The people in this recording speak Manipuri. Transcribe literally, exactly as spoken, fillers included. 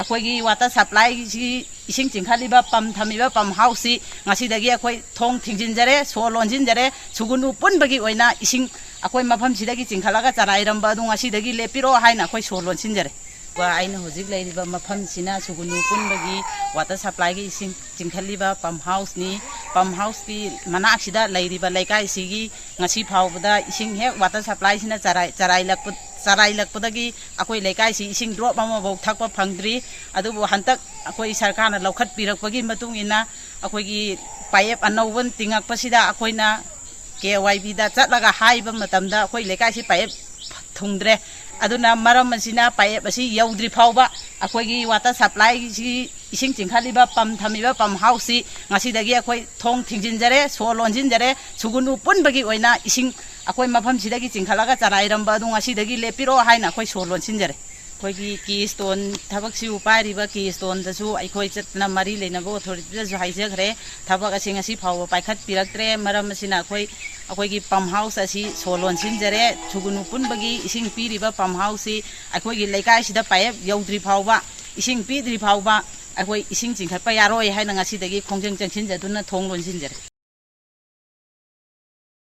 ꯑꯩꯈꯣꯏꯒꯤ ꯋꯥꯇꯔ ꯁꯄ꯭ꯂꯥꯏꯁꯤ ꯏꯁꯤꯡ ꯆꯤꯡꯈꯠꯂꯤꯕ ꯄꯝ ꯊꯝꯃꯤꯕ ꯄꯝ ꯍꯥꯎꯁꯁꯤ ꯉꯁꯤꯗꯒꯤ ꯑꯩꯈꯣꯏ ꯊꯣꯡ ꯊꯤꯡꯖꯤꯟꯖꯔꯦ, ꯁꯣ ꯂꯣꯟꯁꯤꯟꯖꯔꯦ꯫ ꯁꯨꯒꯨꯅꯨ ꯄꯨꯟꯕꯒꯤ ꯑꯣꯏꯅ ꯏꯁꯤꯡ ꯑꯩꯈꯣꯏ ꯃꯐꯝꯁꯤꯗꯒꯤ ꯆꯤꯡꯈꯠꯂꯒ ꯆꯔꯥꯏꯔꯝꯕ ꯑꯗꯨ ꯉꯁꯤꯗꯒꯤ ꯂꯦꯞꯄꯤꯔꯣ ꯍꯥꯏꯅ ꯑꯩꯈꯣꯏ ꯁꯣ ꯂꯣꯟꯁꯤꯟꯖꯔꯦ꯫ ꯑꯗꯨꯒ ꯑꯩꯅ ꯍꯧꯖꯤꯛ ꯂꯩꯔꯤꯕ ꯃꯐꯝꯁꯤꯅ ꯁꯨꯒꯨꯅꯨ ꯄꯨꯟꯕꯒꯤ ꯋꯥꯇꯔ ꯁꯄ꯭ꯂꯥꯏꯒꯤ ꯏꯁꯤꯡ ꯆꯤꯡꯈꯠꯂꯤꯕ ꯄꯝ ꯍꯥꯎꯁꯅꯤ꯫ ꯄꯝ ꯍꯥꯎꯁꯀꯤ ꯃꯅꯥꯛꯁꯤꯗ ꯂꯩꯔꯤꯕ ꯂꯩꯀꯥꯏꯁꯤꯒꯤ ꯉꯁꯤ ꯐꯥꯎꯕꯗ ꯏꯁꯤꯡ ꯍꯦꯛ ꯋꯥꯇꯔ ꯁꯄ꯭ꯂꯥꯏꯁꯤꯅ ꯆꯔꯥꯏ-, ꯆꯔꯥꯏꯂꯛꯄ-, ꯆꯔꯥꯏꯂꯛꯄꯗꯒꯤ ꯑꯩꯈꯣꯏ ꯂꯩꯀꯥꯏꯁꯤ ꯏꯁꯤꯡ ꯗ꯭ꯔꯣꯞ ꯑꯃꯐꯥꯎ ꯊꯛꯄ ꯐꯪꯗ꯭ꯔꯤ꯫ ꯑꯗꯨꯕꯨ ꯍꯟꯗꯛ ꯑꯩꯈꯣꯏ ꯁꯔꯀꯥꯔꯅ ꯂꯧꯈꯠꯄꯤꯔꯛꯄꯒꯤ ꯃꯇꯨꯡ ꯏꯟꯅ ꯑꯩꯈꯣꯏꯒꯤ ꯄꯥꯏꯞ ꯑꯅꯧꯕ ꯇꯤꯡꯉꯛꯄꯁꯤꯗ ꯑꯩꯈꯣꯏꯅ ꯀꯦ ꯋꯥꯏ ꯕꯤꯗ ꯆꯠꯂꯒ ꯍꯥꯏꯕ ꯃꯇꯝꯗ ꯑꯩꯈꯣꯏ ꯂꯩꯀꯥꯏꯁꯤ ꯄꯥꯏꯞ ꯊꯨꯡꯗ꯭ꯔꯦ꯫ ꯑꯗꯨꯅ ꯃꯔꯝ ꯑꯁꯤꯅ ꯄꯥꯏꯞ ꯑꯁꯤ ꯌꯧꯗ꯭ꯔꯤ ꯐꯥꯎꯕ ꯑꯩꯈꯣꯏꯒꯤ ꯋꯥꯇꯔ ꯁꯄ꯭ꯂꯥꯏꯁꯤ ꯏꯁꯤꯡ ꯆꯤꯡꯈꯠꯂꯤꯕ ꯄꯝ ꯊꯝꯃꯤꯕ ꯄꯝ ꯍꯥꯎꯁꯁꯤ ꯉꯁꯤꯗꯒꯤ ꯑꯩꯈꯣꯏ ꯊꯣꯡ ꯊꯤꯡꯖꯤꯟꯖꯔꯦ, ꯁꯣ ꯂꯣꯟꯁꯤꯟꯖꯔꯦ꯫ ꯁꯨꯒꯨꯅꯨ ꯄꯨꯟꯕꯒꯤ ꯑꯣꯏꯅ ꯏꯁꯤꯡ ꯑꯩꯈꯣꯏ ꯃꯐꯝꯁꯤꯗꯒꯤ ꯆꯤꯡꯈꯠꯂꯒ ꯆꯔꯥꯏꯔꯝꯕ ꯑꯗꯨ ꯉꯁꯤꯗꯒꯤ ꯂꯦꯞꯄꯤꯔꯣ ꯍꯥꯏꯅ ꯑꯩꯈꯣꯏ ꯁꯣ ꯂꯣꯟꯁꯤꯟꯖꯔꯦ꯫ ꯑꯩꯈꯣꯏꯒꯤ ꯀꯦ ꯏꯁꯇꯣꯟ ꯊꯕꯛꯁꯤꯕꯨ ꯄꯥꯏꯔꯤꯕ ꯀꯦ ꯏꯁꯇꯣꯟꯗꯁꯨ ꯑꯩꯈꯣꯏ ꯆꯠꯅ ꯃꯔꯤ ꯂꯩꯅꯕ ꯑꯣꯊꯣꯔꯤꯇꯤꯗꯁꯨ ꯍꯥꯏꯖꯈ꯭ꯔꯦ꯫ ꯊꯕꯛ ꯑꯁꯤ ꯉꯁꯤ ꯐꯥꯎꯕ ꯄꯥꯏꯈꯠꯄꯤꯔꯛꯇ꯭ꯔꯦ꯫ ꯃꯔꯝ ꯑꯁꯤꯅ ꯑꯩꯈꯣꯏ, ꯑꯩꯈꯣꯏꯒꯤ ꯄꯝ ꯍꯥꯎꯁ ꯑꯁꯤ ꯁꯣ ꯂꯣꯟꯁꯤꯟꯖꯔꯦ꯫ ꯁꯨꯒꯨꯅꯨ ꯄꯨꯟꯕꯒꯤ ꯏꯁꯤꯡ ꯄꯤꯔꯤꯕ ꯄꯝ ꯍꯥꯎꯁꯁꯤ ꯑꯩꯈꯣꯏꯒꯤ ꯂꯩꯀꯥꯏꯁꯤꯗ ꯄꯥꯏꯞ ꯌꯧꯗ꯭ꯔꯤ ꯐꯥꯎꯕ, ꯏꯁꯤꯡ ꯄꯤꯗ꯭ꯔꯤ ꯐꯥꯎꯕ ꯑꯩꯈꯣꯏ ꯏꯁꯤꯡ ꯆꯤꯡꯈꯠꯄ ꯌꯥꯔꯣꯏ ꯍꯥꯏꯅ ꯉꯁꯤꯗꯒꯤ ꯈꯣꯡꯖꯪ ꯆꯪꯁꯤꯟꯖꯗꯨꯅ ꯊꯣꯡ ꯂꯣꯟꯁꯤꯟꯖꯔꯦ꯫